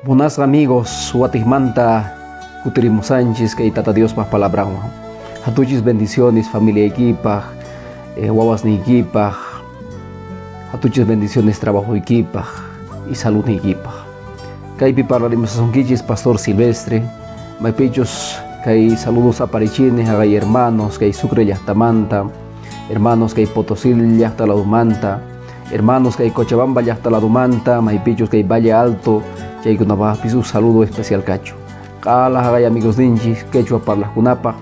Munasqa amigos, watijmanta kutirimusanchis kay Tata Diospaj palabranwan. Hatuchis bendiciones familiaykipaj, wawasniykipaj, hatuchis bendiciones trabajoykipaj y saludniykipaj. Kaypi parlarimusasunkichis Pastor Silvestre, maypichus kay saludos aparichini haqay hermanos kay Sucre llaqtamanta, hermanos kay Potosí llaqta ladumanta, hermanos kay Cochabamba llaqta ladumanta, maypichus kay Valle Alto, chaykunapaqpis un saludo especial kachu. Q'ala haqay amigos ninchis quechua parlaqkunapaq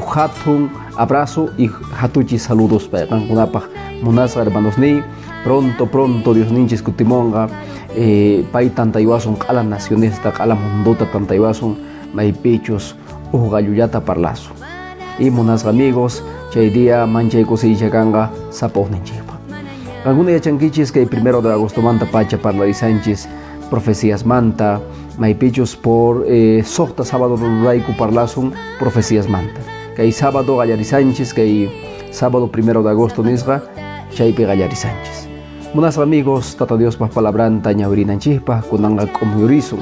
uj hatun abrazo y hatuchis saludos payqankunapaq munasqa hermanos niy. Pronto, pronto Dios ninchis kutimunqa, pay tantaywasun q'ala nacionesta, q'ala mundota tantaywasun, maypichus uj gallullata parlasun. Y munasqa amigos, chay día manchay kusiycha kanqa sapa ujninchikpaq. Qankuna yachankichis kay 1 de agostomanta pacha parlarisanchis profecíasmanta, maypichus por suqta sábado rurayku parlasun profecíasmanta. Kay sábado qallarisanchis, kay sábado 1 de agosto nisqa, chaypi qallarisanchis. Munasqa amigos, Tata Diospaj palabranta ñawirinanchikpaq kunanqa k'umuyurisun,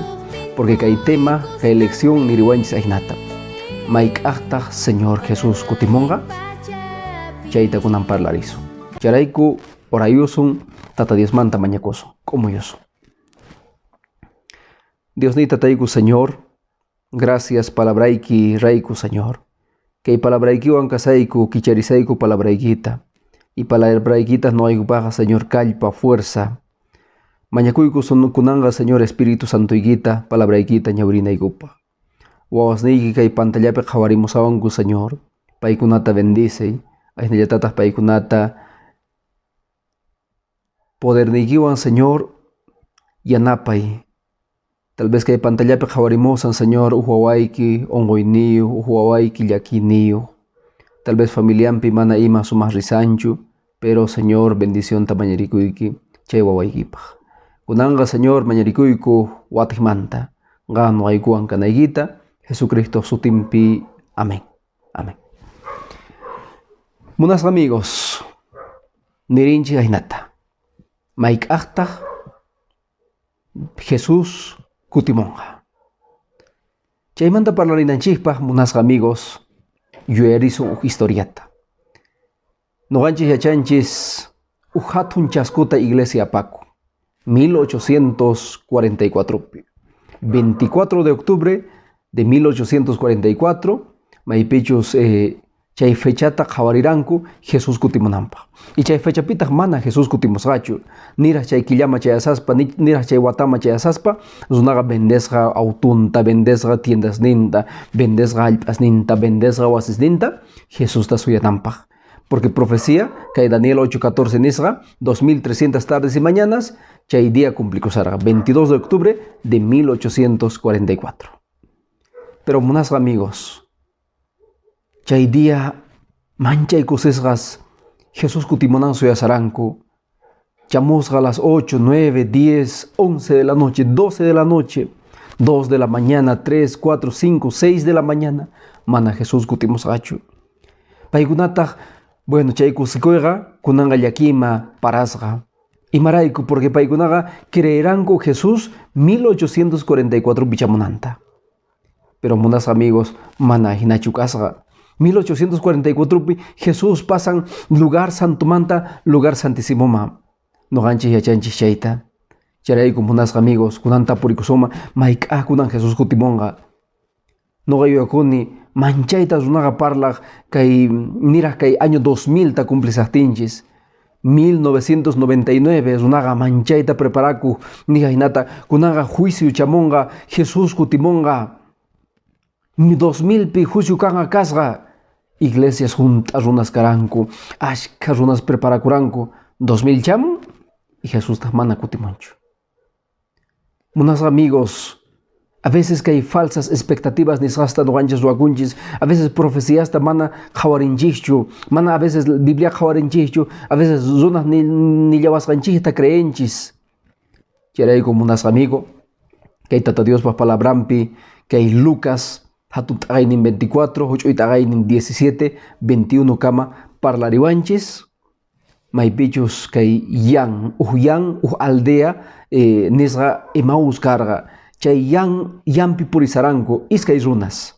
porque kay tema, kay lección niriwanchis ajinata. Mayk'aqtaq Señor Jesús kutimunqa? Chayta kunan parlarisun. Chayrayku orayusun, Tata Diosmanta mañakusun, k'umuyusun. Dios niyta tayku Señor, gracias palabrayki rayku Señor. Kay palabraykiwan kasayku, kicharisayku palabraykita. Y palabraykita noqaykupaqa Señor kallpa, fuerza. Mañakuyku kunanqa Señor Espíritu Santoykita, palabraykita ñawirinaykupaq. Wawasniyki kay pantallapi qhawarimusawanku Señor. Paykunata bendicey, ajinallatataq paykunata poderniykiwan Señor yanapay. Tal vez kay pantallapi qhawarimusan Señor uj wawayki unquyniyuq, uj wawayki llakiyniyuq. Tal vez familianpi mana ima sumaq risanchu, pero Señor bendicionta mañarikuyki chay wawaykipaq. Kunanqa Señor mañarikuyku watiqmanta, qan noqaykuwan kanaykita, Jesucristo sutinpi. Amén. Amén. Munasqa amigos, nirinchik ajinata. Mayk'aqtaq Jesús kutimunqa. Chaymanta parlarinanchikpaq munasqa amigos, yuyarisun uj historiata. Noqanchis yachanchis uj hatun chaskuta iglesia apaku, 1844. 24 de octubre de 1844, maypichus chay fechata qhawariranku Jesús kutimunanpaq. Y chay fechapitaq mana Jesús kutimusqachu. Niraq chay killama chayasaspa, niraq chay watama chayasaspa, runaqa vendesqa autunta, vendesqa tiendasninta, vendesqa hallp'asninta, vendesqa wasisninta, Jesusta suyananpaq. Porque profecía, kay Daniel 8:14 nisqa, 2300 tardes y mañanas, chay día cumplikusarqa, 22 de octubre de 1844. Pero munasqa amigos, chay día manchay kusisqas Jesús kutimunan suyasaranku. Chamusqa a las 8, 9, 10, 11 de la noche, 12 de la noche, 2 de la mañana, 3, 4, 5, 6 de la mañana, mana Jesús kutimusqachu. Paykunataq, bueno, chay kusikuyqa kunanqa llakima parasqa. Imarayku, porque paykunaqa creeranku Jesús 1844 pichamunanta. Pero munasqa amigos, mana hinachu kasqa. 1844 pi Jesús pasan lugar santumanta lugar santísimoma. Noqanchis yachanchis chayta. Chayrayku munasqa amigos, kunan tapurikusoma mayk'aq kunan Jesús kutimunqa. Noqa yuyakuni manchayta runaqa parlaq kay niraq kay año 2000 ta cumplisaqtinchis. 1999 runaqa manchayta preparakuq nija hinata kunanqa juicio chamunqa Jesús kutimunqa. 2000 pi juicio kanqa kasqa. Iglesias hunt'a runas karanku, ashkha runas preparakuranku. 2000 chamun y Jesustaq mana kutimunchu. Munasqa amigos, a veces que hay falsas expectativas nisqasta noqanchis ruwakunchis, a veces profeciasta mana qhawarinchikchu, mana a veces Biblia qhawarinchikchu, a veces runas nillawasqanchikta creenchis. Chayrayku munasqa amigo, kay Tata Diospaj palabranpi, kay Lucas hatun t'aqaynin 24, huch'uy t'aqaynin 17, 21 kama parlariwanchis, maypichus kay yan, uj yan, uj aldea nisqa Emaús karqa. Chay yampi purisaranku iskay runas.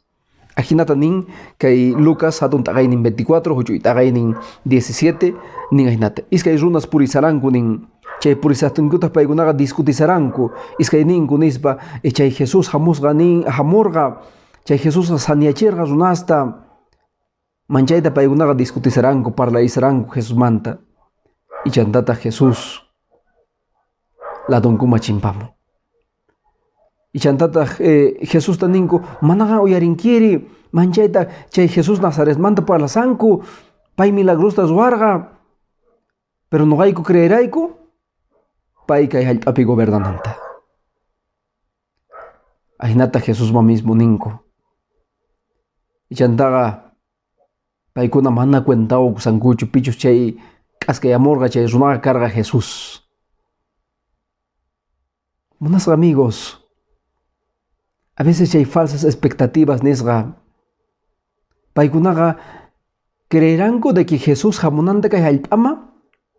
Ajinata nin kay Lucas hatun t'aqaynin 24, huch'uy t'aqaynin 17 nin ajinata. Iskay runas purisaranku nin. Chay purisaqtinkutaq paykunaqa discutisaranku iskayninku nispa chay Jesús hamusqa nin hamurqa chay Jesusqa saniyachirqa runasta manchayta paykunaqa discutisaranku parlayisaranku Jesusmanta. Ichantataq Jesús ladunkuma chimpamun. Ichantataq Jesusta ninku manaqa uyarinkiri manchayta chay Jesús Nazaretmanta parlasanku pay milagrosta ruwarqa pero noqayku creerayku pay kay hallp'api gobernananta. Ajinata Jesusman mismo ninku. Ichantaqa paykuna mana cuentawan kusankuchu pichus chay k'askayamurqa chay runaqa karqa Jesús. Munasqa amigos, a veces chay falsas expectativas nisqa paykunaqa creeranku de que Jesús hamunanta kay hallp'ama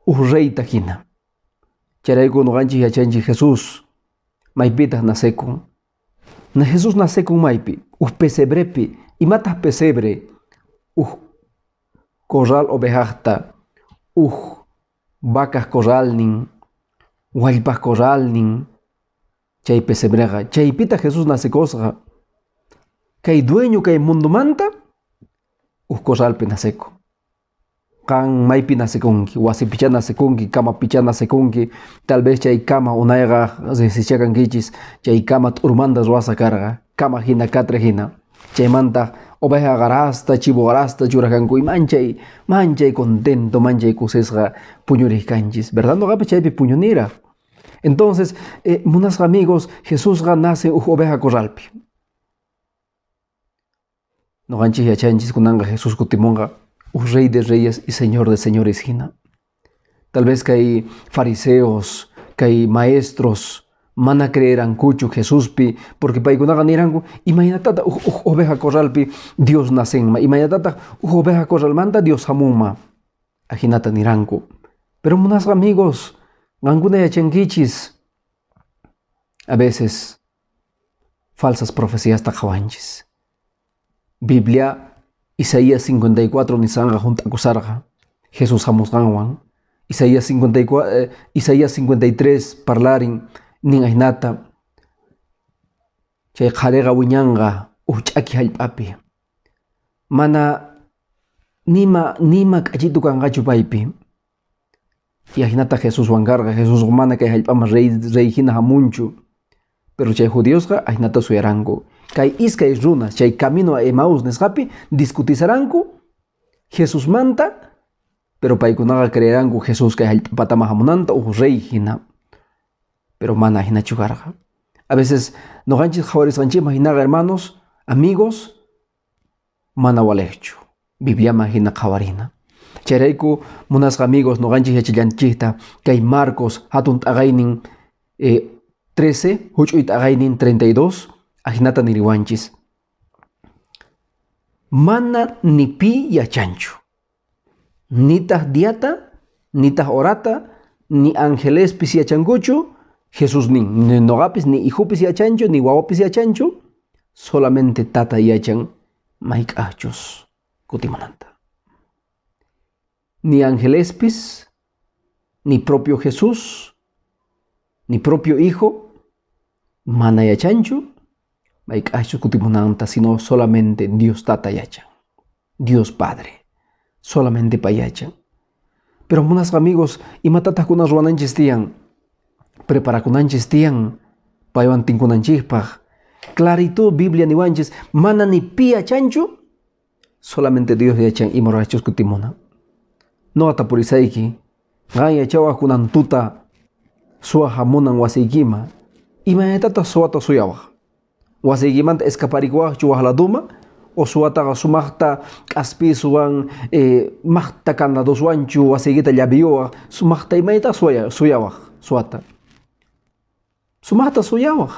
uj reyta hina. Chayrayku nuqanchik yachanchik Jesús maypitaq nacekun. Na Jesús nacekun maypi, uj pesebrepi, imataq pesebre, uj corral ovejaqta, uj vacaj corralnin, wallpaj corralnin, chay pesebreqa, chaypitaq Jesús nacekusqa. Kay dueño kay mundomanta uj corralpi nacekun. Qan maypi nacekunki, wasipichá nacekunki, kamapichá nacekunki, tal vez chay kama unayqa riqsichá kankichis, chay kama t'urmanta ruwasqa karqa, kama hina catre hina. Chaymanta oveja qarasta, chivo qarasta churakanku y manchay, manchay contento, manchay kusisqa puñuriq kanchis, ¿verdad? Noqapi chaypi puñuniraq. Entonces, munasqa amigos, Jesusqa nace uj oveja corralpi. Noqanchis yachanchis kunanqa Jesús kutimunqa uj rey de reyes y señor de señores hina. Tal vez kay fariseos, kay maestros mana creerankuchu Jesuspi, porque paykunaqa niranku imaynatata uj oveja corralpi Dios nacenma, imaynatata uj oveja corralmanta Dios hamunma. Ajinata niranku. Pero munasqa amigos, qankuna yachankichis, a veces falsas profecías qhawanchis. Biblia Isaías 54 nisqanqa hunt'akusarqa Jesús hamusqanwan. Isaías 54, Isaías 53 parlarin nin ajnata chay qhariqa wiñanqa uj ch'aki hallp'api. Mana nima k'achitu kanqachu paypi. Y ajinata Jesuswan karqa, Jesús mana kay hallp'aman rey hina hamunchu. Pero chay judiosqa ajinata suyaranku. Kay iskay runas chay camino a Emaús nisqapi discutisaranku Jesusmanta, pero paykunaqa creeranku Jesús kay hallp'apataman hamunanta uj rey hina. Pero mana hinachu karqa. A veces noqanchis qhawarisqanchikman hinaqa hermanos, amigos, mana waliqchu. Bibliaman hina qhawarina. Chayrayku munasqa amigos noqanchis yachallanchikta kay Marcos hatun t'aqaynin 13, huch'uy t'aqaynin 32, ajinata niriwanchis. Mana ni pi yachanchu. Nitaq diata, nitaq horata, ni angelespis yachankuchu, Jesús nin, ni noqapis, ni hijupis yachanchu, ni wawapis yachanchu, solamente tata yachan mayk'aqchus kutimunanta. Ni angelespis, ni propio Jesús, ni propio hijo, mana yachanchu mayk'aqchus kutimunanta, sino solamente Dios tata yachan, Dios Padre, solamente pay yachan. Pero munasqa amigos, imatataq kunan ruwananchis tiyan, preparakunanchis tiyan, paywan tinkunanchikpaq. Clarito Biblia niwanchis, mana ni pi yachanchu, solamente Dios yachan ima rurachus kutimuna. No tapurisayki, qan yachawaq kunan tuta suwa hamunan wasiykima, imaynatata suwata suyawaq. Wasiykimanta escaparikuwaqchu waq laduma, o suwataqa sumaqta k'aspisuwan, maqta candadoswanchu wasiykita llaviyuwaq, sumaqta imaynata suyawaq suwata. Sumaqta suyawaq.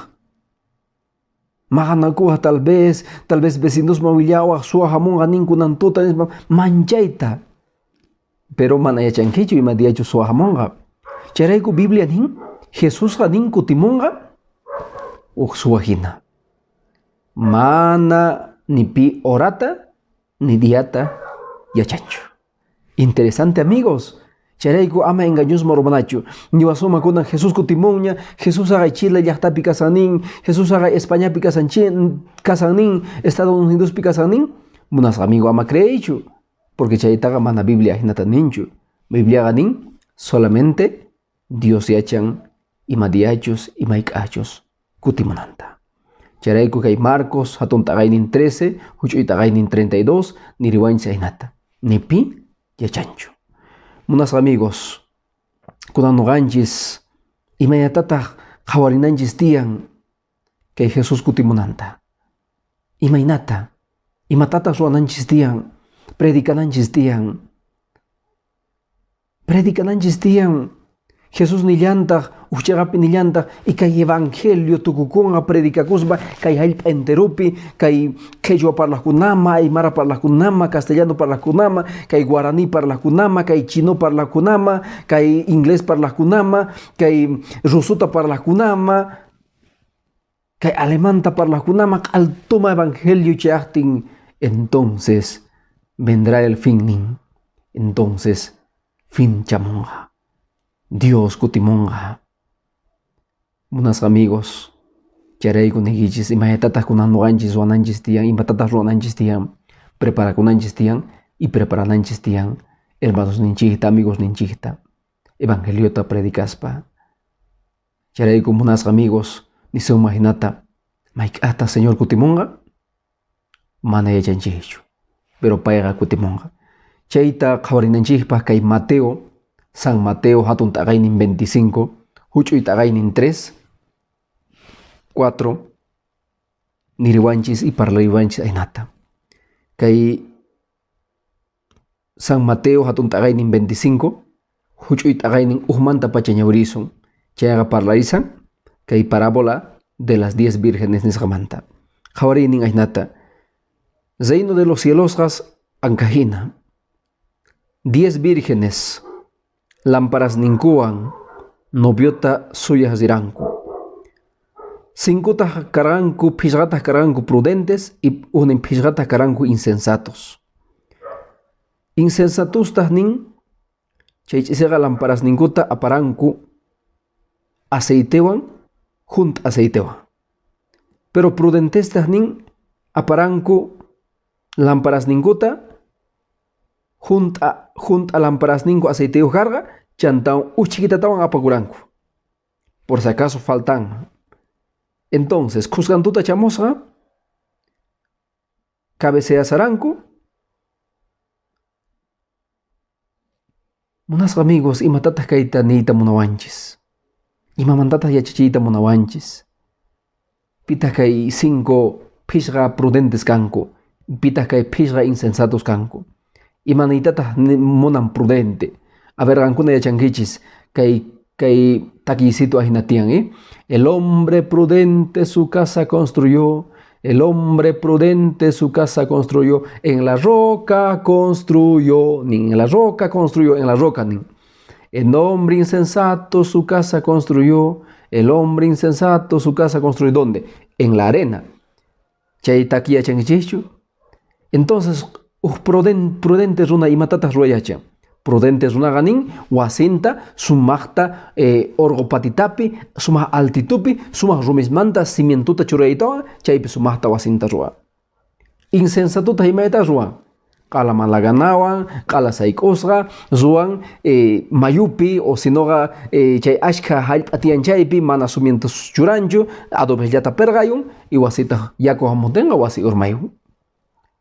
Maqanakuwaq tal vez vecinosman willawaq suwa hamunqa ninkunan tuta nispa manchayta. Pero mana yachankichu ima diachu suwa hamunqa. Chayrayku Biblia nin, Jesusqa nin kutimunqa Uj suwa hina. Mana ni pi horata ni diata yachanchu. Interesante, amigos. Chayrayku ama engañosman urmanachu. Niwasuma kunan Jesús kutimunña, Jesús haga Chile llaqtapi kasanin, Jesús haga Españapi kasanin, Estados Unidospi kasanin. Munasqa amigo, ama creeychu, porque chaytaqa mana Biblia hinata ninchu. Bibliaqa nin solamente Dios yachan ima diachus, imayk'achus kutimunanta. Chayrayku kay Marcos hatun t'aqaynin 13, huch'uy t'aqaynin 32, niriwanchis hinata. Ni pi yachanchu. Munasqa amigos, kunan nuqanchis imaynatataq qhawarinanchis tiyan kay Jesús kutimunanta. Imaynata, imatataq ruwananchis tiyan, predicananchis tiyan. Predicananchis tiyan. Jesús nillantaq, uj nillantaq, y kay evangelio tukukunqa predicakuspa kay hallp'a enteropi, kay quechua parlaqkunama, aymara parlaqkunama, castellano parlaqkunama, kay guaraní parlaqkunama, kay chino parlaqkunama, kay inglés parlaqkunama, kay rusota parlaqkunama, kay alemanta parlaqkunama, q'altuma evangelio chayaqtin, entonces vendrá el fin nin. Entonces fin chamunqa. Dios kutimunqa. Munasqa amigos, chayrayku niykichis imaynatataq kunan nuqanchis ruwananchis tiyan, imatataq ruwananchis tiyan, preparakunanchis tiyan y preparananchis tiyan hermanos ninchikta, amigos ninchikta, evangeliota predicaspa. Chayrayku munasqa amigos, nisunman hinata, mayk'ata Señor kutimunqa, mana yachanchikchu, pero payqa kutimunqa. Chayta qhawarinanchikpaq kay Mateo, San Mateo hatun t'aqaynin 25, huch'uy t'aqaynin 3, 4, niriwanchis y parlariwanchis aynata. Kay San Mateo hatun t'aqaynin 25, huch'uy t'aqaynin ujmanta pacha ñawirisun. Chayqa parlarisan kay parábola de las 10 vírgenes nisqamanta. Qhawariynin aynata. Reino de los cielos ankajina. 10 vírgenes lámparas ninkuwan noviota suyas riranku. Cincotaq karanku, phishqataq karanku prudentes y ujnin phishqataq karanku insensatos. Insensatostaq nin chay ch'isiqa lámparas ninkuta aparanku aceitewan junt aceitewan. Pero prudentestaq nin aparanku lámparas ninkuta junt'a lámparas ninku aceiteyuq karqa chantawan uj chiquitatawan apakuranku. Por si acaso faltan. Entonces, khuskantuta chamusqa cabeceasaranku. Munasqa amigos, imatataq kayta niyta munawanchis. Imamantataq yachachiyta munawanchis. Pitaq kay 5 phishqa prudentes kanku, pitaq kay phishqa insensatos kanku. Imaniytataq munan prudente. A ver, qankuna yachankichis kay kay takiysitu ahina tiyan, ¿eh? El hombre prudente su casa construyó, el hombre prudente su casa construyó, en la roca construyó, nin en la roca construyó, en la roca nin. El hombre insensato su casa construyó, el hombre insensato su casa construyó, ¿dónde? En la arena. Chay takiy yachankichikchu. Entonces, uj prudente runa imatataq ruwayacha. Prudente runaqa nin wasinta sumaqta orqo patitapi, sumaq altitupi, sumaq rumismanta cimientuta churaytawan, chaypi sumaqta wasinta ruwan. Insensatutaq imayta ruwan. Q'ala malaganawan, q'ala sayk'usqa, ruwan mayupi o sinoqa chay ashkha hallp'a tiyan chaypi mana cimientos churanchu, adobesllata perqayun y wasitaq yaku hamuqtinqa wasi urmayun.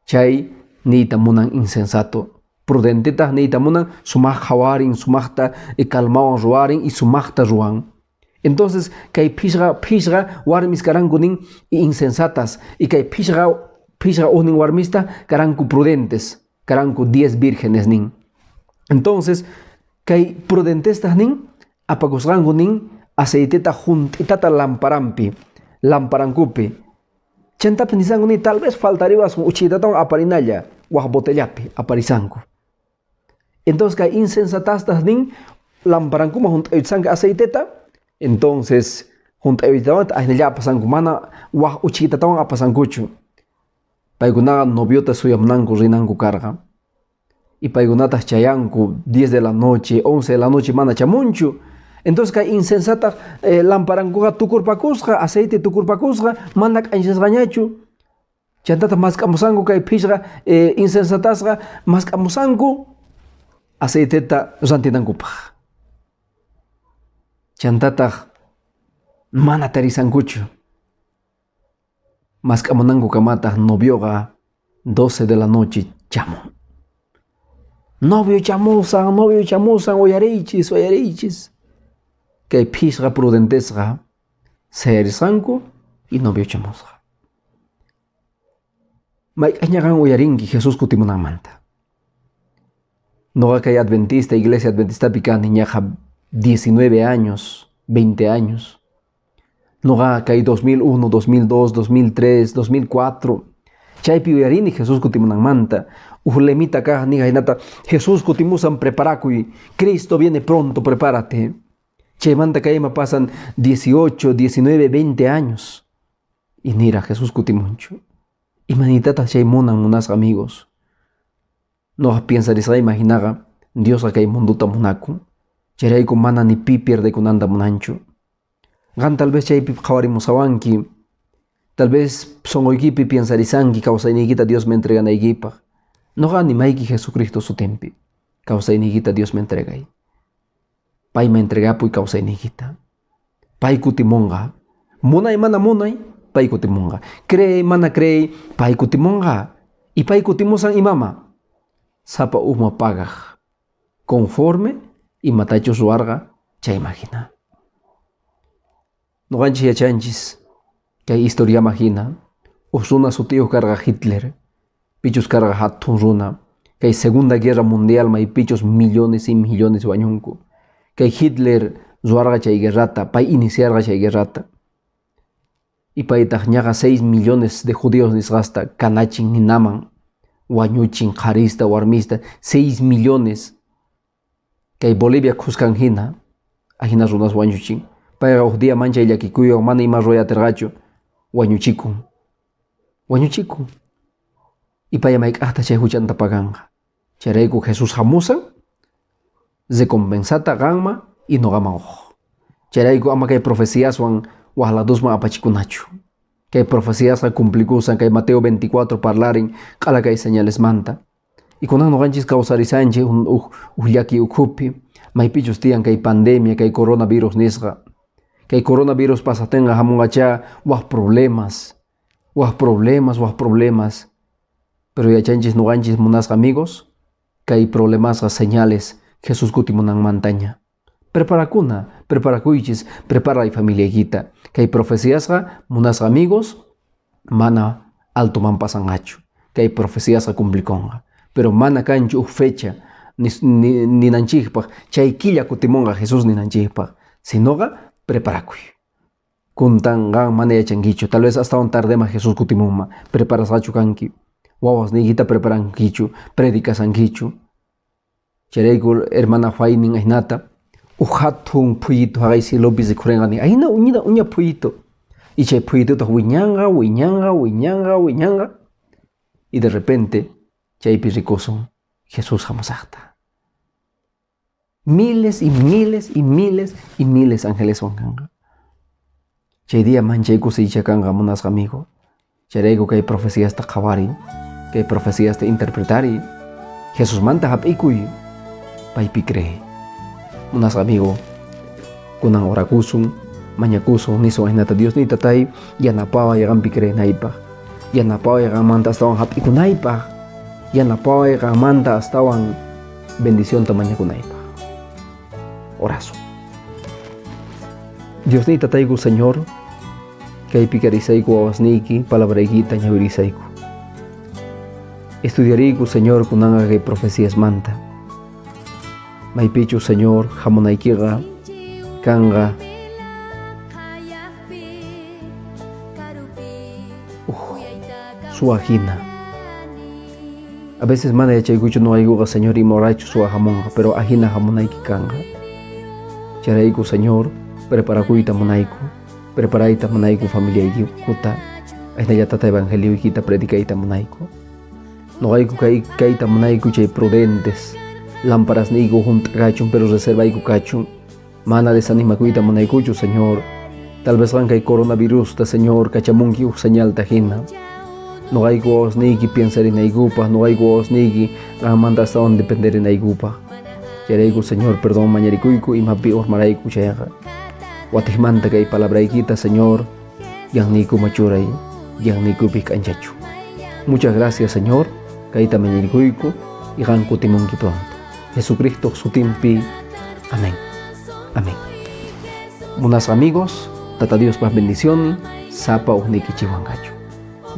Chay niyta munan insensato. Prudentetaq niyta munan sumaq qhawarin, sumaqta calmawan ruwarin y sumaqta ruwan. Entonces, kay phishqa warmis karanku nin insensatas y kay phishqa ujnin warmista karanku prudentes, karanku 10 vírgenes nin. Entonces, kay prudentestaq nin apakusqanku nin aceiteta junt'itata lamparampi, lamparankupi. Chantapis nisanku nin tal vez faltariwasun uchitatawan aparinalla waj botellapi aparisanku. Entonces kay insensatastas nin lamparankuman junt'ayuchisanka aceiteta, entonces Hunt'ayuytawan ahinalla apasanku, mana waj uchitatawan apasankuchu. Paykunaqa noviota suyamunanku rinanku karqa. Y paykunataq chayanku 10 de la noche, 11 de la noche mana chamunchu. Entonces kay insensataq lamparankuqa tukurpakusqa, aceite tukurpakusqa, mana k'anchasqañachu. Chantataq mask'amusanku kay phishqa insensatasqa mask'amusanku aceiteta rantinankupaq. Chantataq mana tarisankuchu. Mask'amunanku kamataq novioqa 12 de la noche chamun. Novio chamusan, uyariychis, uyariychis. Kay phishqa prudentesqa sayarisqanku y novio chamusqa. Mayk'aqñaqan uyarinki Jesús kutimunanmanta. Noqa kay adventista, iglesia adventistapi kani ñaqa 19 años, 20 años. Noqa kay 2001, 2002, 2003, 2004. Chaypi uyarini Jesús kutimunanmanta. Uj lemita kaq niqa hinata Jesús kutimusan preparakuy. Cristo viene pronto, prepárate. Chaymanta kayma pasan 18, 19, 20 años. Y nira Jesús kutimunchu. Imanitata chay munan munasqa amigos. Noqa piensarisqa imaginaqa Diosqa kay munduta munakun. Chayrayku mana ni pi pierdekunanta munanchu. Qan tal vez chaypi qhawarimusawanki. Tal vez sonqoykipi piensarisanki kawsayniykita Dios me entreganaykipaq. Noqa animayki Jesucristo sutinpi. Kawsayniykita Dios me entregay. Pay me entregapuy kawsayniykita. Pay kutimunqa. Munay mana munay, pay kutimunqa. Cree mana cree, pay kutimunqa. Y pay kutimusan imama. Sapa ujma pagaq. Conforme imatachus ruwarqa chayman hina. Noqanchis yachanchis kay historiaman hina uj runa sutiyuq karqa Hitler, pichus karqa hatun runa, kay Segunda Guerra Mundial maypichus millones y millones wañunku. Kay Hitler ruwarqa chay guerrata, pay iniciarqa chay guerrata. Y paytaq ñaqa 6 millones de judíos nisqasta kanachin ninaman, wañuchin qharista, warmista, 6 millones. Kay Bolivia khuskan hina, ahina runas wañuchin. Payqa uj día manchay llakikuywan mana ima ruway atirqachu, wañuchikun. Wañuchikun. Y pay mayk'aqta chay huchanta paganqa. Chayrayku Jesús hamusan, recompensata qanman y noqaman uj. Chayrayku ama kay profeciaswan waj ladusman apachikunachu. Kay profeciasqa cumplikusan kay Mateo 24 parlarin q'ala kay señalesmanta. Y kunan noqanchis kawsarisanchik uj llaki ukhupi, maypichus tiyan kay pandemia, kay coronavirus nisqa. Kay coronavirus pasaqtinqa hamunqachá waj problemas, waj problemas, waj problemas. Pero yachanchis noqanchis munasqa amigos, kay problemasqa señales Jesús kutimunanmantaña. Preparakuna, preparakuychis, preparay familiaykita. Kay profeciasqa munasqa amigos mana altoman pasanqachu. Kay profeciasqa cumplikunqa. Pero mana kanchu uj fecha ninanchikpaq, chay killa kutimunqa Jesús ninanchikpaq. Sinoqa preparakuy. Kuntan qan mana yachankichu, tal vez astawan tardema Jesús kutimunma. Preparasqachu kanki. Wawasniykita preparankichu, predicasankichu. Chayrayku hermana Faynin ahinata, uj hatun phuyito haqay cielopi rikhurinqani. Ahina uñita uña phuyito. Y chay phuyitutaq wiñanqa, wiñanqa, wiñanqa, wiñanqa. Y de repente chaypi rikusun Jesús hamusaqta. Miles y miles y miles y miles ángeles kanqa. Chay día manchay kusicha kanqa munasqa amigo. Chayrayku kay profeciasta qhawariy, kay profeciasta interpretariy. Jesusmanta hap'ikuy, paypi cree. Munasqa amigo, kunan orakusun, mañakusun, nisun ahinata Dios ni tatay yanapaway qanpi creenaypaq, yanapaway qanmanta astawan hap'ikunaypaq, yanapaway qanmanta astawan bendicionta mañakunaypaq. Orasun. Dios ni tatayku Señor, kaypi karisayku wawasniyki, palabraykita ñawirisayku. Estudiariyku Señor kunanqa kay profeciasmanta. Maypichu Señor hamunaykiqa kanqa uj suwa hina. A veces mana yachaykuchu noqaykuqa Señor ima horachu suwa hamunqa, pero ahina hamunayki kanqa. Chayrayku Señor preparakuyta munayku, Preparayta munayku familiaykikuta, ahinallatata evangelioykita predicayta munayku. Noqayku kay kayta munayku chay prudentes, lamparasniyku hunt'a kachun, pero reservayku kachun. Mana desanimakuyta munaykuchu, Señor. Tal vez qan kay coronavirusta, Señor, kachamunki huk señalta hina. Noqayku wawasniyki piensarinaykupaq, noqayku wawasniyki qanmanta astawan dependerinaykupaq. Chayrayku, Señor, perdón mañarikuyku imapi urmarayku chayqa. Watiqmanta kay palabraykita, Señor, ñanniykuman churay, ñanniykupi k'anchachu. Muchas gracias, Señor. Kayta mañarikuyku y qan kutimunki pronto. Jesucristo sutinpi. Amén. Amén. Munasqa amigos, Tata Diospa bendición, sapa uqniykichikwan kachu.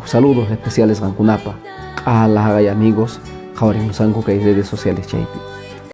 Saludos especiales qankunapa. Q'ala haqay amigos, qhawarimusanku kay redes sociales chaypi.